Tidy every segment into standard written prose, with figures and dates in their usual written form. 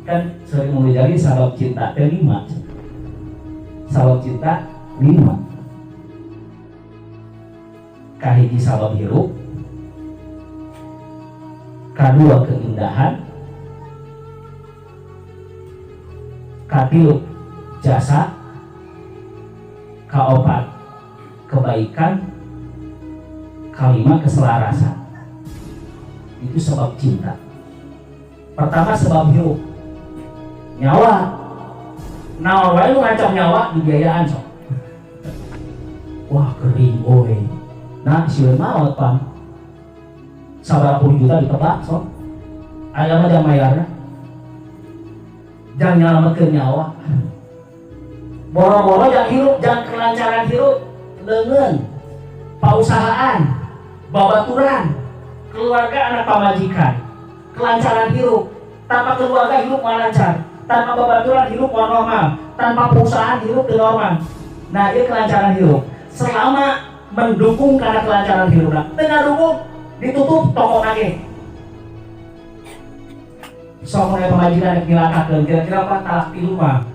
Kan sering menjadi sabab cinta teh 5. Sabab cinta 5. Kahiji sabab hirup, kadua keindahan, katilu jasa, kaopat kebaikan, kalima keselarasan. Itu sebab cinta. Pertama sebab hirup, nyawa. Naon wae nu ngancam nyawa dibiayaan sok. Wah kering oi. Nah sieun maot pam. Sabaraha puluh juta ditebak sok. Aya mah jang mayarna. Jang nyalametkeun nyawa. Boro-boro jang hirup, jang kelancaran hirup, leungeun, pausahaan, babaturan, keluarga anak pamajikan, kelancaran hirup. Tanpa keluarga hirup moal lancar, tanpa babaturan hirup moal normal, tanpa perusahaan hirup teu normal. Nah, ieu kelancaran hirup. Selama mendukung karena kelancaran hirup, nah, teu ngadukung ditutup toko nage. Sok mun pamajikan rek nyilakakeun, kira-kira apa talak tilu mah?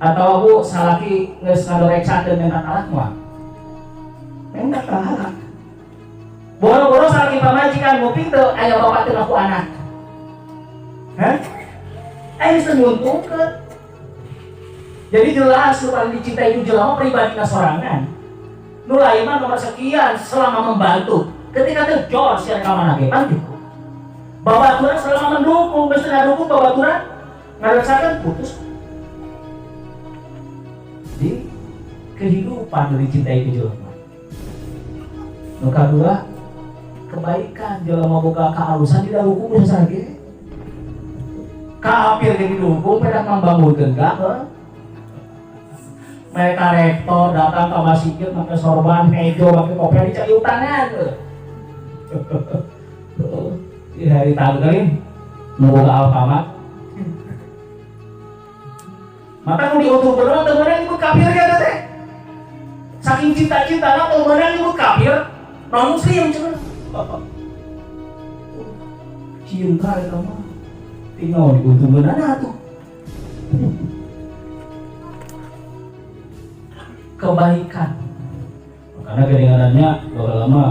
Atau bu salaki geus ngadoreksakeun minta talak mah? Minta talak. Boro-boro salaki pamajikan nguping teu aya bapak teu ngaku anak. Hah? Geus teu nguntungkeun. Jadi jelas nu paling dicintai itu jelema pribadina sorangan. Nu lain mah nomor sekian selama membantu. Ketika teu jos yang ka mana ge pan gitu. Babaturan selama mendukung, geus teu ngadukung babaturan ngareksakeun putus. Di kehidupan dari dicintai ku jelema. Nu kadua kebaikan jelema boga kaalusan didukung ku saha ge. Kafir ge didukung pedah mambangunkeun gak. Mereka rektor datang ke masjid pakai sorban hejo pakai kopiah dicari utangan. Di hari tahun kali nu boga Alfamart. Maka nu diuntungkeun mah teu meunang nyebut kafir ge teh. Saking cinta-cintana teu meunang nyebut kafir, non muslim cenah. Cinta eta mah tinggal diuntungkeunana atuh. Kebaikan. Karena geringanannya lama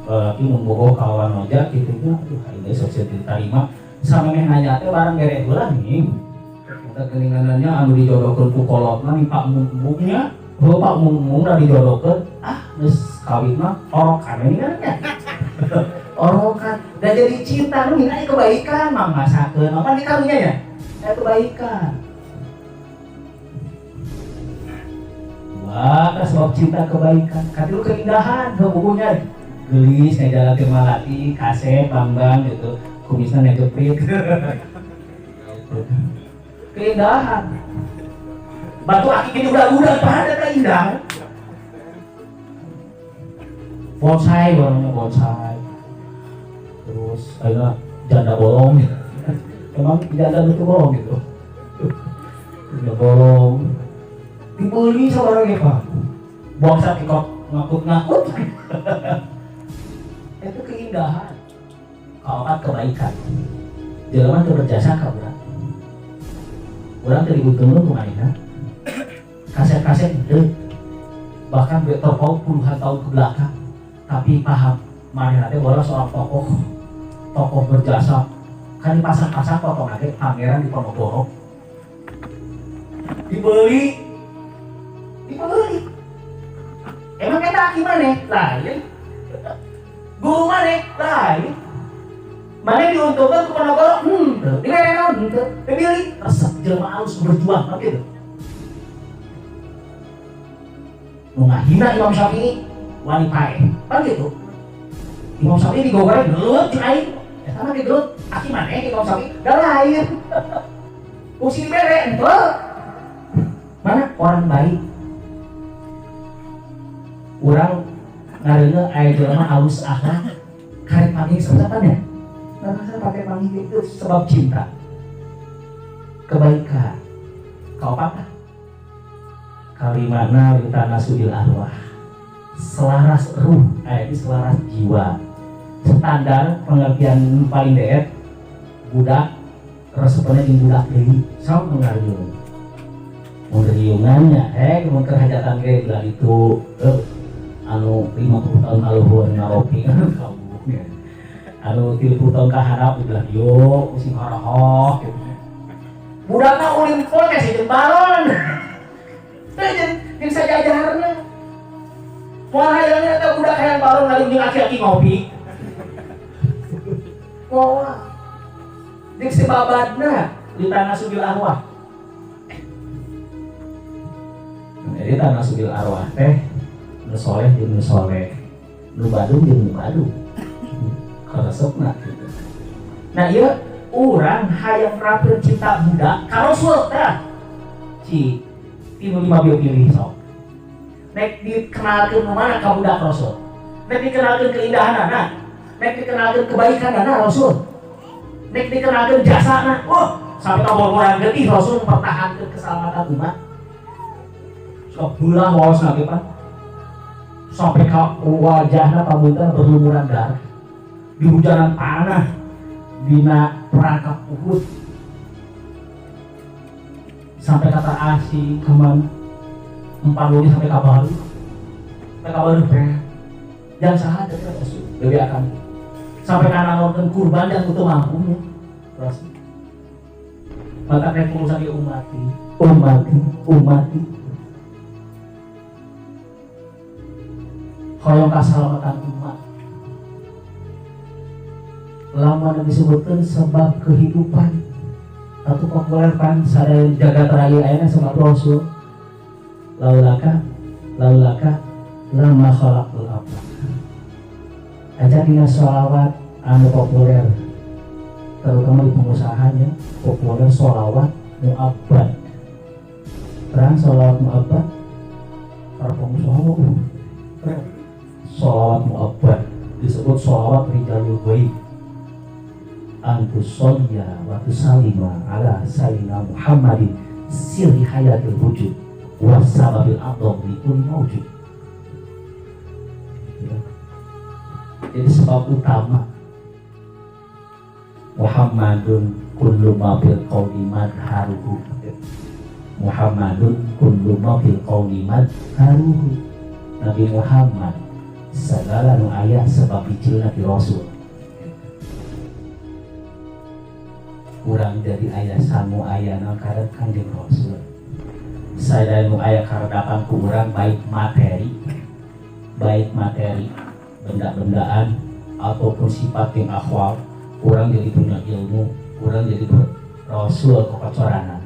laki membogoh kawan aja gitu nya aduh ini sok diterima sama meh nanya teh barang gere heula nih. Kita geringanannya anu dijodohkeun ku kolotna nih Pak Mumungnya, heuh Pak Mumung da dijodohkeun, ah geus kawin mah orokan ini kan nya. Orokan dan jadi cinta nu aya kebaikan mah masakeun apa di karunya nya? Aya kebaikan. Wah, sebab cinta kebaikan, katilu keindahan, heuh bukunya gelis ngajalan teh malati, kasep, bambang gitu, kumisna ngejepit. Keindahan. Batu akik ini udah-udah pada keindahan. Bonsai warnanya bonsai. Terus akhirnya janda bolong. Emang janda itu bolong gitu. Janda bolong. Dibeli sama orang ya Pak. Bonsai kok ngakut-ngakut. Itu keindahan. Kaopat kebaikan. Jelema teu berjasa ka urang. Urang teu diuntungkeun ku manehna. Kasep-kasep henteu. Bahkan terpaut puluhan tahun ke belakang. Tapi paham manehna teh bola seorang tokoh, tokoh berjasa. Kan di pasar-pasar potong age Pangeran Diponegoro. Dibeli. Dibeli. Emang eta aki maneh? Lain. Guru maneh? Lain. Maneh diuntungkan ku Ponegoro? Henteu. Dibere naon? Henteu. Dibeli resep jelema alus berjuang gitu. Nu ngahina Imam Syafi'i wani paeh. Kan gitu. Imam Syafi'i digogoreng gelut jeung aing. Eta mah gelut aki maneh Imam Syafi'i da lain. Fungsi dibere henteu. Mana orang baik. Urang ngareuneuh aya jelema alus akhlak karek panggih sapan ya. Nah, pakai panggih itu sebab cinta. Kebaikan. Kaopat kalimana litanasudil arwah. Selaras ruh, itu selaras jiwa. Standar pengertian paling deet budak Resepna jeung budak deui sok nu ngariung. Mun riungannya mun keur hajatan ge belah ditu anu 50 tahun kaluhur ngaropi kamu. Anu 30 tahun kaharap di belah dieu sing horohoh gitu. Budakna ulin podcast jeung balon. Teh jeung sajajarna. Moal hayangna eta budak hayang balon ngaliung jeung aki-aki ngopi. Moal. Jeung si babadna di tanah subil arwah. Jadi tanah subil arwah teh nu soleh jeung nu soleh, nu badung jeung nu badung. Karesepna gitu. Nah ieu urang hayang nerapkeun cinta budak ka Rasul tah. Ci tinu lima bio pilih sok. Nek dikenalkeun nu mana ka budak Rasul? Nek dikenalkeun keindahanana, nek dikenalkeun kebaikanana Rasul. Nek dikenalkeun jasana, wah sampai ka bor-boran getih Rasul mempertahankan keselamatan umat. Sok belah waosna ge pan. Sampai ka wajahna pamuntan berlumuran darah. Di hujanan panah dina perangkap Uhud. Sampai kata asing kemana empat luri sampai kabaru. Sampai kabaru teh. Jangan salah teh Rasul lebih akan sampai kana nonton kurban dan untuk mampunya Rasul. Maka kayak urusan dia umati, umati, umati. Hoyong kasalamatan umat. Lama disebutkan sebab kehidupan atau populer pan sadaya jagat raya ayeuna sebab Rasul. Laulaka, laulaka lama khalaqul aflak. Aja dina sholawat anu populer terutama di pengusahanya populer sholawat muabbad. Terang sholawat muabbad para pengusaha sholawat muabbad disebut sholawat rijalul ghaib. Antus sholliya wa tusallima ala sayyidina Muhammadin sirri hayatil wujud wa sababil a'dham li kulli mawjud. Jadi sebab utama Muhammadun kullu ma fil qawli madharuhu. Muhammadun kullu ma fil qawli madharuhu. Nabi Muhammad segala nu aya sebab hijilna ti Rasul. Urang jadi ayah sangu ayana karep Kanjeng Rasul. Sadaya nu aya karedapan ku urang baik materi benda-bendaan ataupun sifat yang akhwal, urang jadi punya ilmu, urang jadi Rasul kokocoranana.